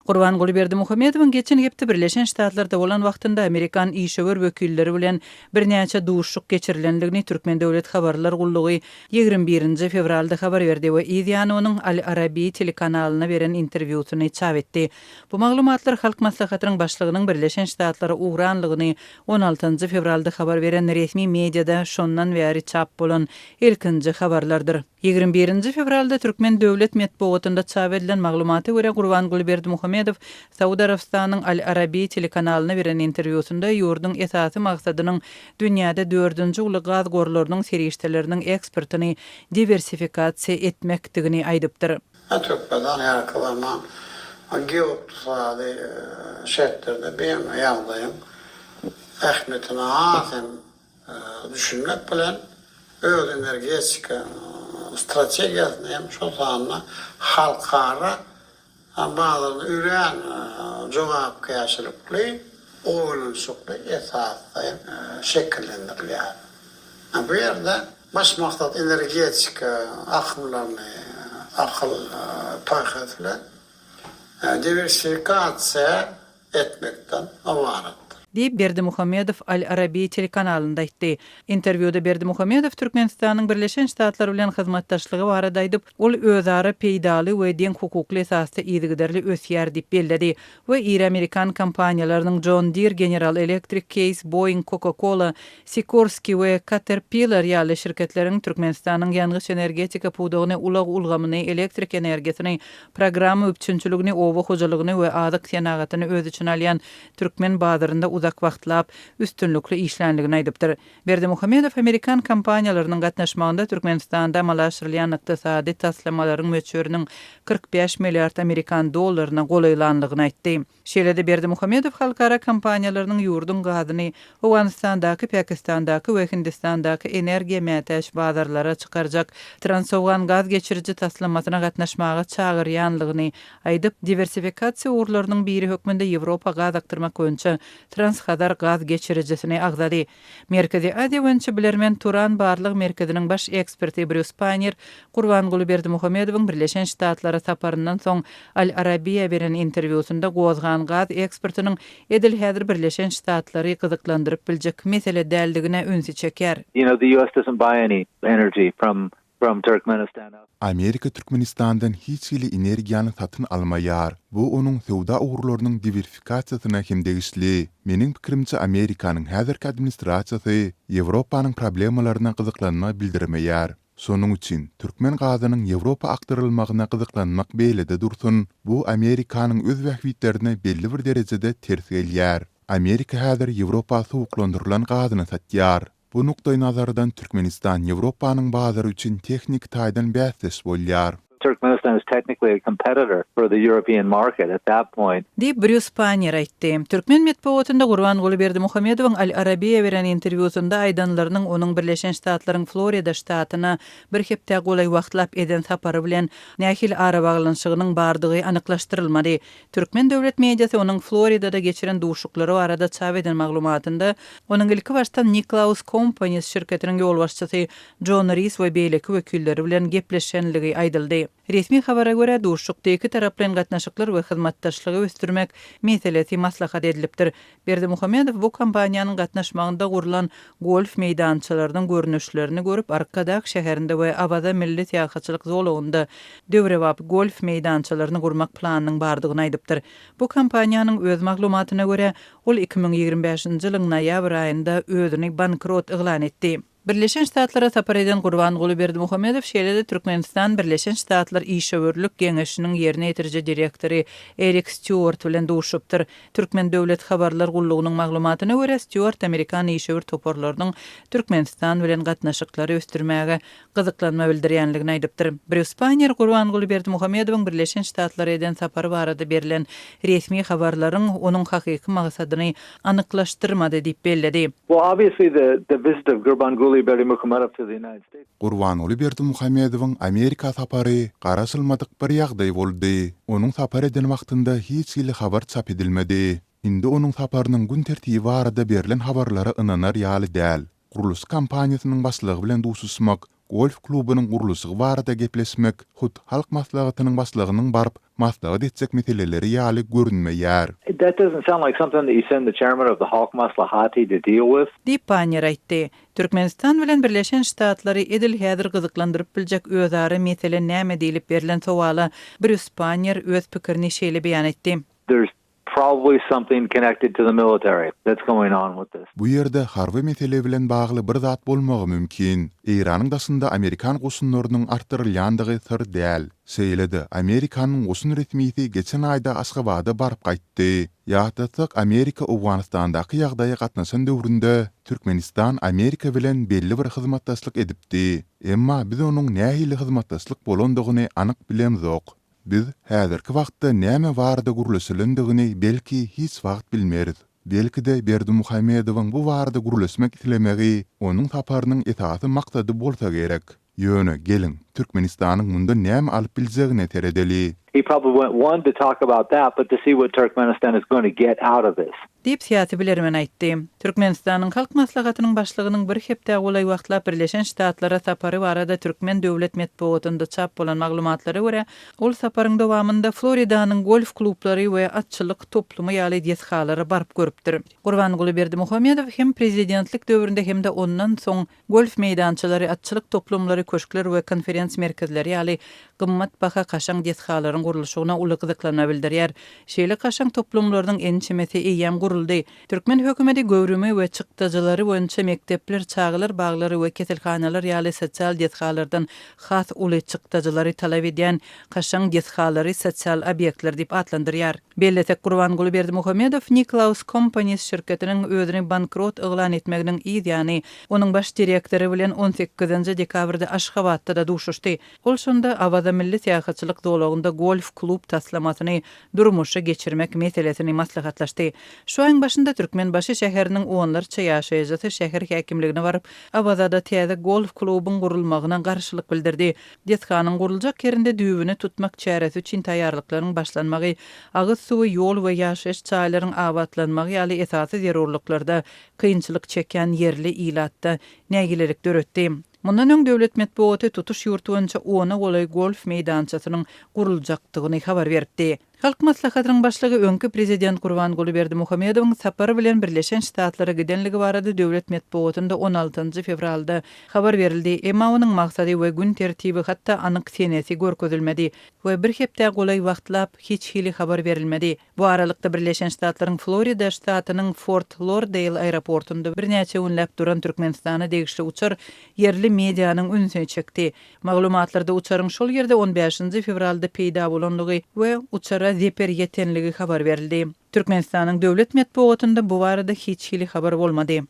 Gurbanguly Berdimuhamedowyň geçen hepde Birleşen Ştatlarda bolan wagtynda amerikan işewür wekilleri bilen birnäçe duşuşyk geçirilendigini Türkmen döwlet habarlar gullugy 21 nji fewralda habar berdi we yz ýany onuň Al Arabi telekanalyna beren interwýusyny çap etdi. Bu maglumatlar Halk Maslahatynyň Başlygynyň Birleşen Ştatlara ugranlygyny on altynjy fewralda habar beren resmi mediada şondan bäri çap bolan ilkinji habarlardyr. 21 nji fewralda türkmen döwlet metbugatynda çap edilen maglumata görä, Gurbanguly Berdimuhamedow Saud Arabystanynyň Al Arabi telekanalyna beren interwýusynda ýurduň esasy maksadynyň dünýäde dördünji uly gaz gorlarynyň serişdeleriniň eksportyny diwersifikasiýa etmekdigini aýdypdyr. Türkmenistan häzirki zaman geoykdysady şertlerde bu ýagdaýyň ähmiýetine has hem düşünmek bilen, öz energetika strategiýasyny hem şol sanda halkara bazarynda örän jogapkärçilikli, oýlanyşykly esasda hem şekillendirilýär. Bu ýerde baş maksat energetika akymlaryny akyl paýhas bilen diwersifikasiýa etmekden ybaratdyr. Diýip, Berdimuhamedow Al Arabi telekanalynda aýtdy. Interwýuda Berdimuhamedow Türkmenistanyň Birleşen Ştatlar bilen hyzmatdaşlygy barada aýdyp, ol özara peýdaly we deňhukukly esasda yzygiderli ösýär diýip belledi we iri amerikan kompaniýalarynyň John Deere, General Electric, Case, Boeing, Coca-Cola, Sikorsky we Caterpillar ýaly şirketleriň Türkmenistanyň ýangyç-energetika pudagyny, ulag ulgamyny, elektrik energiýasyny, programma üpjünçiligini, oba hojalygyny we azyk senagatyny öz içine alýan türkmen bazarynda uzak wagtlap üstünlikli işländigini aýdypdyr. Berdimuhamedow amerikan kompaniýalarynyň gatnaşmagynda Türkmenistanda amala aşyrylýan ykdysady taslamalaryň möçberiniň 45 milliard amerikan dollaryna golaýlandygyny aýtdy. Şeýle-de Berdimuhamedow halkara kompaniýalarynyň ýurduň gazyny Owganystandaky, Pakistandaky we Hindistandaky energiýa mätäç bazarlara çykarjak Transowgan gaz geçiriji taslamasyna gatnaşmaga çagyrýanlygyny aýdyp, diwersifikasiýa ugurlarynyň biri hökmünde Ýewropa gaz akdyrmak boýunça Transhazar gaz geçirijisini agzady. Merkezi Aziýa boýunça bilermen Turan barlag merkeziniň baş eksperti Brýus Paýner Gurbanguly Berdimuhamedowyň Birleşen Ştatlara saparyndan soň Al Arabiýa beren interwýusynda gozgan gaz eksportynyň edil häzir Birleşen Ştatlary gyzyklandyryp biljek mesele däldigine ünsi çekýär. You know, the US doesn't buy any energy from from Turkmenistan. Amerika Türkmenistandan hiç hili energiýany satyn almaýar. Bu onuň söwda ugurlarynyň diwersifikasiýasyna hem degişli. Meniň pikirimçe Amerikanyň häzirki administrasiýasy Ýewropanyň problemalaryna gyzyklanma bildirmeýär. Şonuň üçin, türkmen gazynyň Ýewropa akdyrylmagyna gyzyklanmak beýlede dursun, bu Amerikanyň öz bähbitlerine belli bir derejede ters gelýär. Amerika häzir Ýewropa suwuklandyrylan gazyny satýar. Bu nukdaýnazardan Türkmenistan Ýewropanyň bazary üçin tehniki taýdan bäsdeş bolýar. Turkmenistan is technically a competitor for the European market at that point. Diýip, Brýus Pannier aýtdy. Türkmen metbugatynda Gurbanguly Berdimuhamedowyň Al Arabiýa beren interwýusynda aýdanlarynyň onuň Birleşen Ştatlaryň Florida ştatyna bir hepdä golaý wagtlap eden sapary bilen nähili arabaglanyşygynyň bardygy anyklaşdyrylmady. Türkmen döwlet mediasy onuň Floridada geçiren duşuklary barada çap eden maglumatynda, onuň ilkibaşdan Nicklaus Companies şirketiniň ýolbaşçysy Jon Ris we beýleki wekilleri bilen gepleşenligi aýdyldy. Resmi habara görä, duşuşykda ikitaraplaýyn gatnaşyklar we hyzmatdaşlygy ösdürmek meselesi maslahat edilipdir. Berdimuhamedow bu kompaniýanyň gatnaşmagynda gurlan golf meýdançalarynyň görnüşlerini görüp, Arkadag şäherinde we Awaza milli syýahatçylyk zolagynda döwrebap golf meýdançalaryny gurmak planynyň bardygyny aýdypdyr. Bu kompaniýanyň öz maglumatyna görä, ol 2025-nji ýylyň noýabr aýynda özüni bankrot yglan etdi. Birleşen Ştatlara sapar eden Gurbanguly Berdimuhamedow şeýle-de Türkmenistan-Birleşen Ştatlar işewürlik geňeşiniň ýerine ýetiriji direktory Erik Stýuart bilen duşupdyr. Türkmen döwlet habarlar gullugynyň maglumatyna görä, Stýuart amerikan işewür toparlarynyň Türkmenistan bilen gatnaşyklary ösdürmäge gyzyklanma bildirýänligini aýdypdyr. Brýus Paýner Gurbanguly Berdimuhamedowyň Birleşen Ştatlara eden sapary barada berlen resmi habarlaryň onuň hakyky maksadyny anyklaşdyrmady diýip belledi. Well obviously the the visit of Gurbanguly Berdimuhamedow to the United States. Gurbanguly Berdimuhamedowyň Amerika sapary garaşylmadyk bir ýagdaý boldy. Onuň sapar eden wagtynda hiç hili habar çap edilmedi. Indi onuň saparynyň gün tertibi barada berlen habarlara ynanar ýaly däl. Gurluşyk kompaniýasynyň başlygy bilen duşuşmak. Golf klubunyň gurluşygy barada gepleşmek hut Halk Maslahatynyň başlygynyň baryp maslahat etjek meseleleri ýaly görünmeýär. That doesn't sound like something that you send the chairman of the Halk Maslahaty to deal with. Diýip, Panniýer aýtdy. Türkmenistan bilen Birleşen Ştatlary edil häzir gyzyklandyryp biljek özara mesele näme diýlip berlen sowala Brýus Panniýer öz pikirini şeýle beýan etdi. There's probably something connected to the military that's going on with this. Bu ýerde harby mesele bilen bagly bir zat bolmagy mümkin. Eýranyň daşynda amerikan goşunlarynyň artdyrylýandygy syr däl. Şeýle-de, Amerikanyň goşun resmisi geçen aýda Aşgabada baryp gaýtdy. Ýatlatsak, Amerika Owganystandaky ýagdaýa gatnaşan döwründe Türkmenistan Amerika bilen belli bir hyzmatdaşlyk edipdi. Emma biz onuň nähili hyzmatdaşlyk bolandygyny anyk bilemzok. Biz häzirki wagtda näme barada gürleşilendigini belki hiç wagt bilmeris. Belki-de Berdimuhamedowyň bu barada gürleşmek islemegi onuň saparynyň esasy maksady bolsa gerek. Ýöne, geliň, Türkmenistanyň mundan näme alyp biljegine seredeli. He probably went one to talk about that, but to see what Turkmenistan is going to get out of this. Diýip, syýasy bilermen aýtdy. Türkmenistanyň Halk Maslahatynyň Başlygynyň bir hepdä golaý wagtlap Birleşen Ştatlara sapary barada türkmen döwlet metbugatynda çap bolan maglumatlara görä, ol saparyň dowamynda Floridanyň golf klublary we atçylyk toplumy ýaly desgalara baryp görüpdir. Gurbanguly Berdimuhamedow hem prezidentlik döwründe hem-de ondan soň Golf meýdançalary, atçylyk toplumlary, köşkler we konferens merkezleri ýaly gymmatbaha kaşaň desgalaryň gurluşygyna uly gyzyklanma bildirýär. Şeýle kaşaň toplumlarynyň ençemesi eýýäm guruldy. Türkmen hökümeti göwrümi we çykdajylary boýunça mekdepler, çagalar baglary we keselhanalar ýaly sosial desgalardan has uly çykdajylary talap edýän kaşaň desgalary sosial obýektler diýip atlandyrýar. Bellesek, Gurbanguly Berdimuhamedow Niklaus Companies şirketiniň özüni bankrot yglan etmeginiň yz ýany, onuň baş direktory bilen on sekizinji dekabrda Aşgabatda-da duşuşdy. Ol şonda Awaza milli syýahatçylyk zolagynda golf-klub taslamasyny durmuşa geçirmek meselesini maslahatlaşdy. Şu aýyň başynda Türkmenbaşy şäheriniň onlarça ýaşaýjysy şäher häkimligine baryp, Awazada täze golf-klubuň gurulmagyna garşylyk bildirdi. Desganyň guruljak ýerinde düýbüni tutmak çäresi üçin taýýarlyklaryň başlanmagy, agyz suwy, ýol we ýaşaýyş jaýlaryň abatlanmagy ýaly esasy zerurlyklarda kynçylyk çekýän ýerli ilatda nägilelik döretdi. Mundan öň döwlet metbugaty tutuş ýurt boýunça ona golaý golf meýdançasynyň guruljakdygyny habar beripdi. Halk Maslahatynyň Başlygy öňki Prezident Gurbanguly Berdimuhamedowyň sapar bilen Birleşen Ştatlara gidenligi barada döwlet metbugatynda on altynjy fewralda habar berildi, emma onuň maksady we gün tertibi, hatda anyk senesi görkezilmedi we bir hepdä golaý wagtlap hiç hili habar berilmedi. Bu aralykda Birleşen Ştatlaryň Florida ştatynyň Fort Lordeýl aeroportunda birnäçe günläp duran Türkmenistana degişli uçar ýerli medianyň ünsüni çekdi. Maglumatlarda uçaryň şol ýerde on bäşinji fewralda peýda bolandygy we uçara zeper ýetenligi habar berildi. Türkmenistanyň döwlet metbugatynda bu barada hiç hili habar bolmady.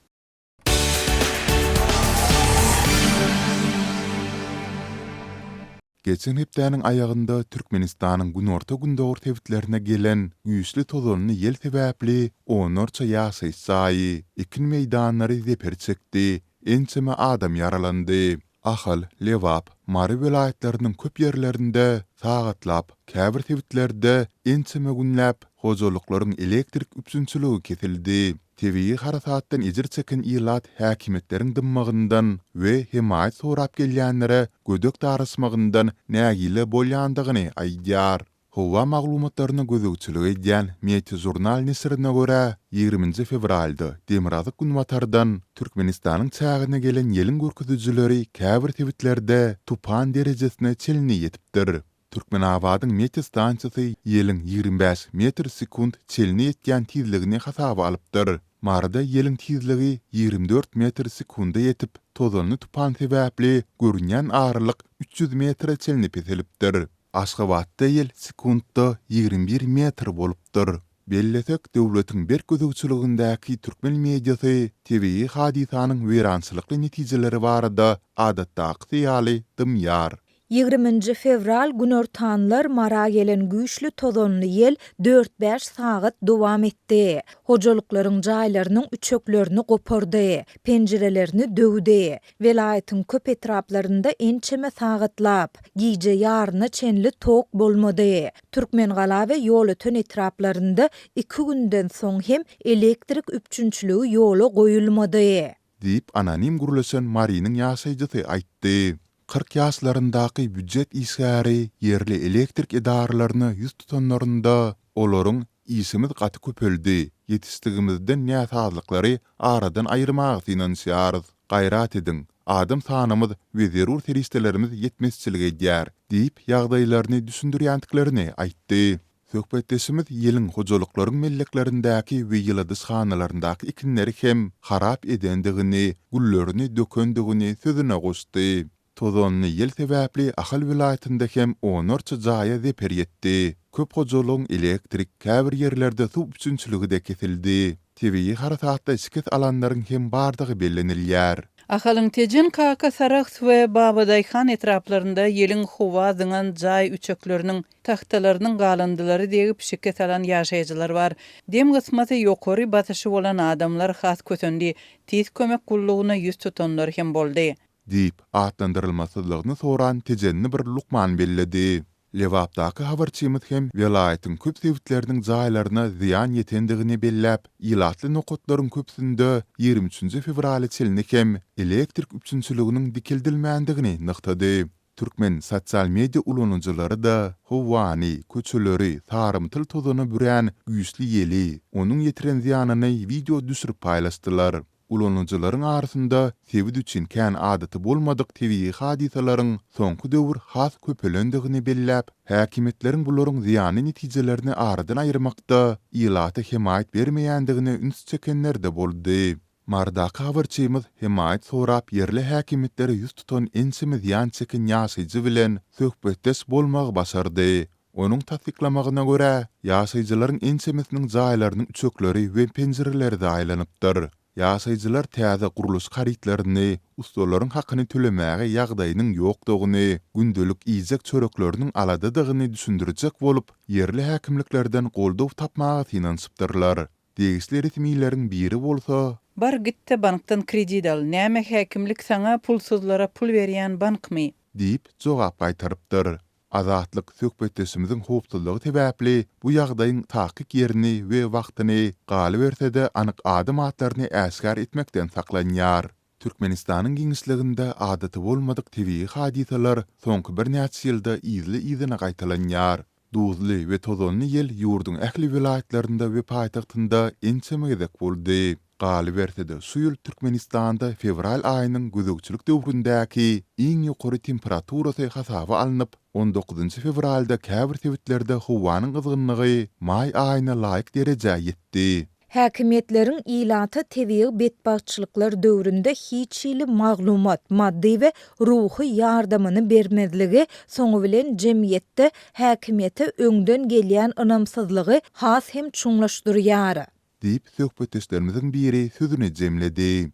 Geçen hepdäniň aýagynda Türkmenistanyň günorta-gündogar sebitlerine gelen güýçli tozanly ýel sebäpli onlarça ýaşaýyş jaýy, ekin meýdanlary zeper çekdi, ençeme adam ýaralandy. Ahal, Lebap, Mary welaýatlarynyň köp ýerlerinde sagatlap, käbir sebitlerde ençeme günläp hojalyklaryň elektrik üpjünçiligi kesildi. Tebigy harasatdan ejir çeken ilat häkimiýetleriň dymmagyndan we hemaýat sorap gelýänlere gödek daraşmagyndan nägile bolýandygyny aýdýar. Howa maglumatlaryna gözegçilik edýän Meteožurnal neşirine görä, ýigriminji fewralda demirgazyk-günbatardan Türkmenistanyň çägine gelen ýeliň görkezijileri käbir sebitlerde tupan derejesine çenli ýetipdir. Türkmenabadyň meteostansiýasy ýeliň 25 metr sekunt çenli ýetýän tizligini hasaba alypdyr. Maryda ýeliň tizligi 24 metr sekunda ýetip, tozanly tupan sebäpli görünýän aralyk 300 metre çenli peselipdir. Aşgabatda ýel sekuntda 21 metr bolupdyr. Bellesek, döwletiň berk gözegçiligindäki türkmen mediasy tebigy hadysanyň weýrançylykly netijeleri barada adatdakysy ýaly dymýar. Ýigriminji fewral günortanlar Mara gelen güýçli tozanly ýel dört-bäş sagat dowam etdi. Hojalyklaryň jaýlarynyň üçeklerini gopardy, penjirelerini döwdi. Welaýatyň köp etraplarynda ençeme sagatlap, gije ýaryna çenli tok bolmady. Türkmengala we Ýolöten etraplarynda iki günden soň hem elektrik üpjünçiligi ýola goýulmady. Diýip, anonim gürleşen Marynyň ýaşaýjysy aýtdy. 40 ýaşlaryndaky býujet işgäri ýerli elektrik edaralaryna ýüz tutanlarynda, olaryň Işimiz gaty köpeldi, ýetişdigimizden näsazlyklary aradan aýyrmaga synanyşýarys. Gaýrat ediň, adam sanymyz we zerur serişdelerimiz ýetmezçilik edýär diýip, ýagdaýlaryny düşündirýändiklerini aýtdy. Söhbetdeşimiz ýeliň hojalyklaryň melleklerindäki we ýyladyşhanalaryndaky ekinleri hem harap edendigini, güllerini dökendigini sözüne goşdy. Tozanly ýel sebäpli Ahal welaýatynda hem onlarça jaýa zeper ýetdi. Köp hojalygyň elektrik, käbir ýerlerde suw üpjünçiligi-de kesildi. Tebigy harasatda şikes alanlaryň hem bardygy bellenilýär. Ahalyň Tejen, Kaka, Sarahs we Babadaýhan etraplarynda ýeliň howa zyňan jaý üçekleriniň tagtalarynyň galyndylary degip şikes alan ýaşaýjylar bar. Dem gysmasy ýokary basyşy bolan adamlar has kösendi. Tiz kömek gullugyna ýüz tutanlar hem boldy. Diýip, atlandyrylmasyzlygyny soran tejenli bir lukman belledi. Lebapdaky habarçymyz hem welaýatyň köp sebitleriniň jaýlaryna zyýan ýetendigini belläp, ilatly nokatlaryň köpüsinde 23 nji fewrala çenli hem elektrik üpjünçiliginiň dikeldilmändigini nygtady. Türkmen sosial media ulanyjylary-da howany, köçeleri sarymtyl tozana bürän güýçli ýeli, onuň ýetiren zyýanyny wideo düşürip paýlaşdylar. Ulanyjylaryň arasynda sebit üçin kän adaty bolmadyk tebigy hadysalaryň soňky döwür has köpelendigini belläp, häkimiýetleriň bularyň zyýanly netijelerini aradan aýyrmakda ilata hemaýat bermeýändigine üns çekenler-de boldy. Marydaky habarçymyz hemaýat sorap ýerli häkimiýetlere ýüz tutan ençeme zyýan çeken ýaşaýjy bilen söhbetdeş bolmagy başardy. Onuň tassyklamagyna görä, ýaşaýjylaryň ençemesiniň jaýlarynyň üçekleri we penjireleri zaýalanypdyr. Ýaşaýjylar täze gurluşyk harytlaryny, ussalaryň hakyny tölemäge ýagdaýynyň ýokdugyny, gündelik iýjek çörekleriniň aladadygyny düşündirjek bolup, ýerli häkimliklerden goldaw tapmaga synanyşypdyrlar. Degişli resmileriň biri bolsa. Bar git-de bankdan kredit al, näme häkimlik saňa pulsuzlara pul berýän bankmy? Diýip, jogap gaýtarypdyr. Azatlyk söhbetdeşimiziň howpsuzlygy sebäpli bu ýagdaýyň takyk ýerini we wagtyny, galyberse-de anyk adam atlaryny äşgär etmekden saklanýar. Türkmenistanyň giňişliginde adaty bolmadyk tebigy hadysalar soňky birnäçe ýylda yzly-yzyna gaýtalanýar. Duzly we tozanly ýel ýurduň ähli welaýatlarynda we paýtagtynda ençeme gezek boldy. Galyberse-de, şu ýyl Türkmenistanda fewral aýynyň gözegçilik döwründäki iň ýokary temperaturasy hasaba alnyp, on dokuzynjy fewralda käbir sebitlerde howanyň gyzgynlygy maý aýyna laýyk derejä ýetdi. Häkimiýetleriň ilata tebigy betbagtçylyklar döwründe hiç hili maglumat, maddy we ruhy ýardamyny bermezligi soňy bilen jemgyýetde häkimiýete öňden gelýän ynamsyzlygy has hem çuňlaşdyrýar. Diýip, söhbetdeşlerimiziň biri sözüni jemledi.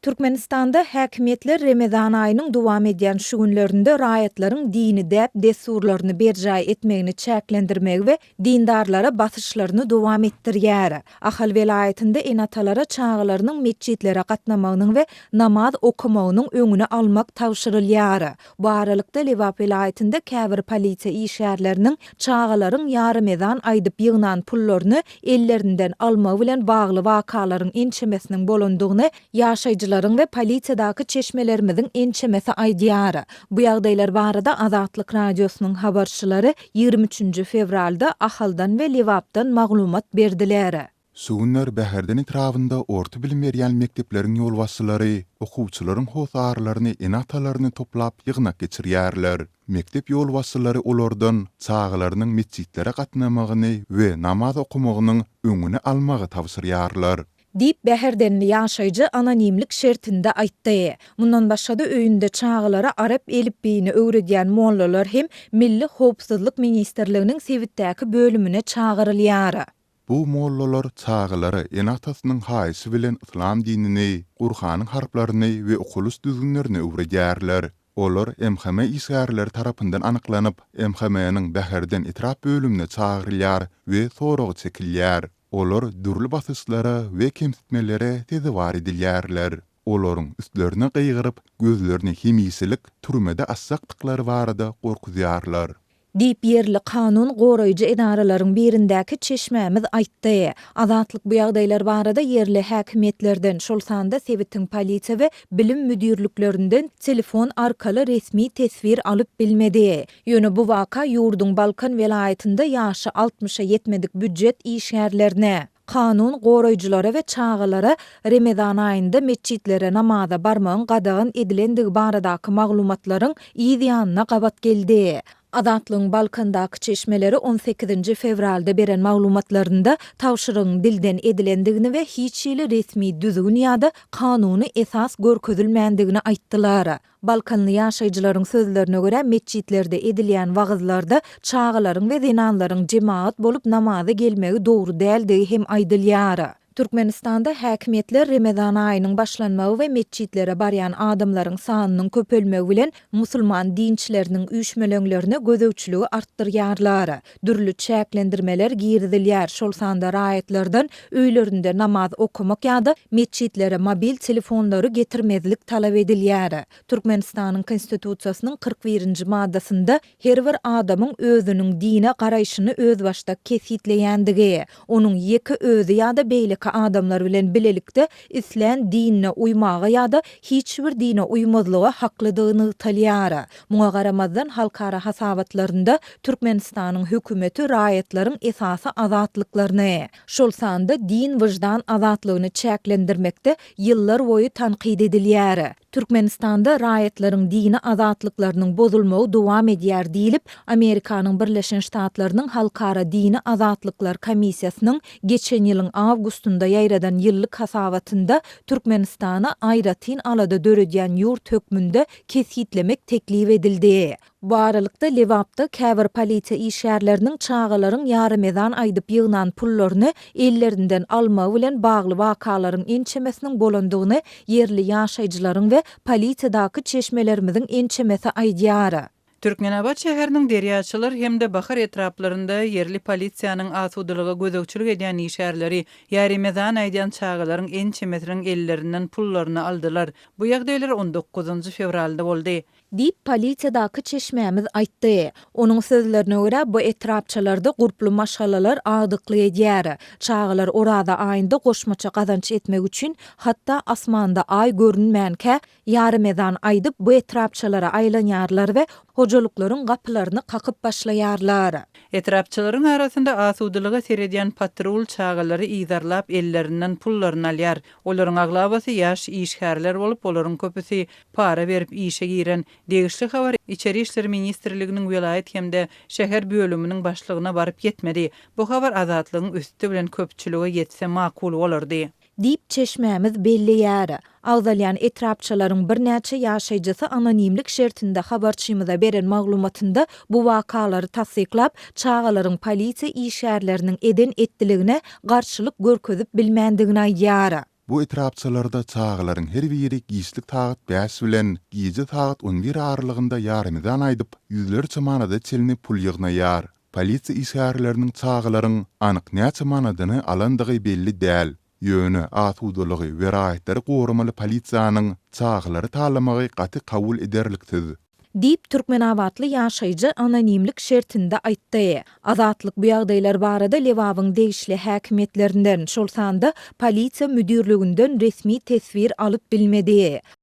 Türkmenistanda häkimiýetler Remezan aýynyň dowam edýän şu günlerinde raýatlaryň dini däp-dessurlaryny berjaý etmegini çäklendirmegi we dindarlara basyşlaryny dowam etdirýär. Ahal welaýatynda ene-atalara çagalarynyň metjitlere gatnamagynyň we namaz okamagynyň öňüni almak tabşyrylýar. Bu aralykda, Lebap welaýatynda käbir polisiýa işgärleriniň çagalaryň ýaremezan aýdyp ýygnan pullaryny ellerinden almagy bilen bagly wakalaryň ençemesiniň bolandygyny ýaşaýjylaryň we polisiýadaky çeşmelerimiziň ençemesi aýdýar. Bu ýagdaýlar barada Azatlyk Radiosynyň habarçylary 23 nji fewralda Ahaldan we Lebapdan maglumat berdiler. Şu günler Bäherden etrabynda orta bilim berýän mekdepleriň ýolbaşçylary okuwçylaryň hossarlaryny, ene-atalaryny toplap ýygnak geçirýärler. Mekdep ýolbaşçylary olardan çagalarynyň metjitlere gatnamagyny we namaz okamagynyň öňüni almagy tabşyrýarlar. Diýip, bäherdenli ýaşaýjy anonimlik şertinde aýtdy. Mundan başga-da, öýünde çagalara arap elipbiýini öwredýän mollalar hem Milli howpsuzlyk ministrliginiň sebitdäki bölümine çagyrylýar. Bu mollalar çagalara ene-atasynyň haýyşy bilen yslam dinini, Gurhanyň harplaryny we okalyş düzgünlerini öwredýärler. Olar MHM işgärleri tarapyndan anyklanyp, MHM-niň Bäherden etrap bölümine çagyrylýar we soraga çekilýär. Olar dürli basyşlara we kemsitmelere sezewar edilýärler. Olaryň üstlerine gygyryp, gözlerini hemişelik türmede açjakdyklary barada gorkuzýarlar. Diýip, ýerli kanun goraýjy edaralaryň birindäki çeşmämiz aýtdy. Azatlyk bu ýagdaýlar barada ýerli häkimiýetlerden, şol sanda sebitiň polisiýa we bilim müdirliklerinden telefon arkaly resmi teswir alyp bilmedi. Ýöne bu waka ýurduň Balkan welaýatynda ýaşy altmyşa ýetmedik býujet işgärlerine, kanun goraýjylara we çagalara Remezan aýynda metjitlere namaza barmagyň gadagan edilendigi baradaky maglumatlaryň yz ýanyna gabat geldi. Azatlygyň Balkandaky çeşmeleri on sekizinji fewralda beren maglumatlarynda tabşyrygyň dilden edilendigini we hiç hili resmi düzgün ýa-da kanuny esas görkezilmändigini aýtdylar. Balkanly ýaşaýjylaryň sözlerine görä, metjitlerde edilýän wagyzlarda çagalaryň we zenanlaryň jemagat bolup namaza gelmegi dogry däldigi hem aýdylýar. Türkmenistanda häkimiýetler Remezan aýynyň başlanmagy we metjitlere barýan adamlaryň sanynyň köpelmegi bilen musulman dinçileriniň üýşmeleňlerine gözegçiligi artdyrýarlar. Dürli çäklendirmeler girizilýär, şol sanda raýatlardan öýlerinde namaz okamak ýa-da metjitlere mobil telefonlary getirmezlik talap edilýär. Türkmenistanyň Konstitusiýasynyň 41-nji maddasynda her bir adamyň özüniň dine garaýşyny özbaşdak kesgitleýändigi, onuň ýeke özi ýa-da beýleki adamlar bilen bilelikde islän dinine uýmaga ýa-da hiç bir dine uýmazlyga haklydygy nygtalýar. Muňa garamazdan, halkara hasabatlarynda Türkmenistanyň hökümeti raýatlaryň esasy azatlyklaryny, şol sanda din-wyždan azatlygyny çäklendirmekde ýyllarboýy tankyt edilýär. Türkmenistanda raýatlaryň dini azatlyklarynyň bozulmagy dowam edýär diýlip, Amerikanyň Birleşen Ştatlarynyň Halkara dini azatlyklar komissiýasynyň geçen ýylyň awgustynda ýaýradan ýyllyk hasabatynda Türkmenistany aýratyn alada döredýän ýurt hökmünde kesgitlemek teklip edildi. Bu aralykda, Lebapda käbir polisiýa işgärleriniň çagalaryň ýaremezan aýdyp ýygnan pullaryny ellerinden almagy bilen bagly wakalaryň ençemesiniň bolandygyny ýerli ýaşaýjylaryň we polisiýadaky çeşmelerimiziň ençemesi aýdýar. Türkmenabat şäheriniň Derýaçylar hem-de Bahar etraplarynda ýerli polisiýanyň asudalyga gözegçilik edýän işgärleri ýaremezan aýdýan çagalaryň ençemesiniň ellerinden pullaryny aldylar. Bu ýagdaýlar on dokuzynjy fewralda boldy. Diýip, polisiýadaky çeşmämiz aýtdy. Onuň sözlerine görä, bu etrapçalarda gurply maşgalalar agdyklyk edýär. Çagalar Oraza aýynda goşmaça gazanç etmek üçin, hatda asmanda aý görünmänkä, ýaremezan aýdyp, bu etrapçalara aýlanýarlar we hojalyklaryň gapylaryny kakyp başlaýarlar. Etrapçalaryň arasynda asudalyga seredýän patrul çagalary yzarlap, ellerinden pullaryny alýar. Olaryň aglabasy ýaş işgärler bolup, olaryň köpüsi para berip işe giren. Degişli habar Içeri işler ministrliginiň welaýat hem-de şäher bölüminiň başlygyna baryp ýetmedi. Bu habar Azatlygyň üsti bilen köpçülige ýetse makul bolardy. Diýip, çeşmämiz belleýär. Agzalýan etrapçalaryň birnäçe ýaşaýjysy anonimlik şertinde habarçymyza beren maglumatynda bu wakalary tassyklap, çagalaryň polisiýa işgärleriniň eden-etdiligine garşylyk görkezip bilmändigini aýdýar. Bu etrapçalarda çagalaryň her biri giçlik sagat bäş bilen gije sagat on bir aralygynda ýaremezan aýdyp, ýüzlerçe manada çenli pul ýygnaýar. Polisiýa işgärleriniň çagalaryň anyk näçe manadyny alandygy belli däl. Ýöne asudalygy we raýatlary goramaly polisiýanyň çagalary talamagy gaty kabul ederliksiz. Diýip, türkmenabatly ýaşaýjy anonimlik şertinde aýtdy. Azatlyk bu ýagdaýlar barada Lebabyň degişli häkimiýetlerinden, şol sanda polisiýa müdirliginden resmi teswir alyp bilmedi.